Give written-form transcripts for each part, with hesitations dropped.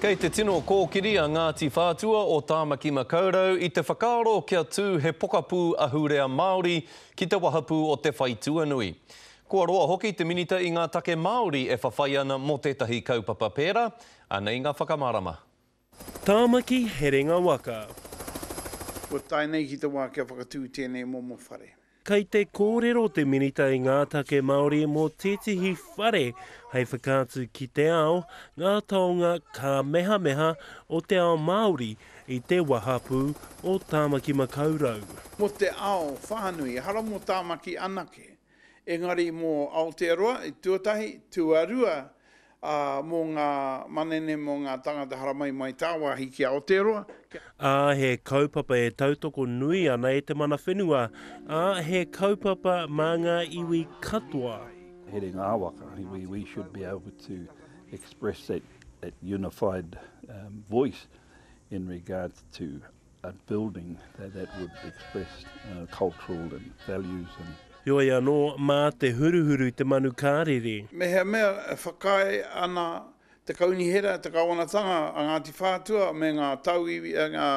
Kei te tino kōkiri a Ngāti Whātua o Tāmaki Makaurau i te whakaaro kia tū he pokapū ahurea Māori ki te wahapū o te Whaituanui. Kua roa hoki te Minita i ngā Take Māori e whawhai ana mō tētahi kaupapa pērā. Anei ngā whakamārama. Tāmaki Herenga Waka. Kua tae nei ki te wā kia whakatū tēnei momo whare. Kei te kōrero te Minita i ngā Take Māori mō tētehi whare hei whakaatu ki te ao ngā taonga kāmehameha o te ao Māori i te wahapū o Tāmaki Makaurau. Mō te ao whānui, ehara mō Tāmaki anake, engari mō Aotearoa, tuatahi, tuarua, ā, mō ngā manene, mō ngā tāngata haramai mai tāwāhi ki Aotearoa, kia. Ā, he kaupapa e tautoko nui ana e te mana whenua, ā, he kaupapa mā ngā iwi katoa. Herenga ā-waka, we, we should be able to express that, that unified um, voice in regards to a building that, that would express uh, cultural and values and Heoi anō, mā te huruhuru te manu ka rere. Mehemea e whakaae ana te Kaunihera, te Kāwanatanga a Ngāti Whātua me ngā tauiwi, ngā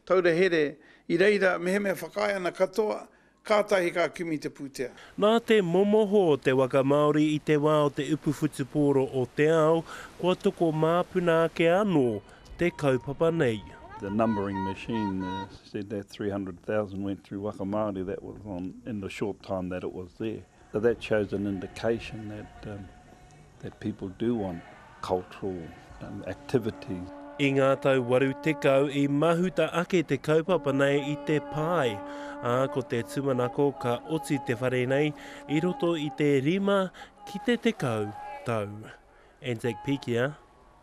taura here i reira, mehemea whakaae ana katoa, kātahi ka kimi te pūtea. Nā te momoho o te waka Māori i te wā o te upu whutupōro o te ao, kua toko māpuna ake anō te kaupapa nei. The numbering machine said that 300,000 went through Waka Māori, that was on in the short time that it was there. So that shows an indication that, um, that people do want cultural um, activities. I ngā tau 80 i mahuta ake te kaupapa nei i te pae, ā, ko te tūmanako ka oti te whare nei i roto i te rima ki te 10 tau. Anzac Pikia,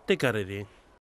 Te Karere.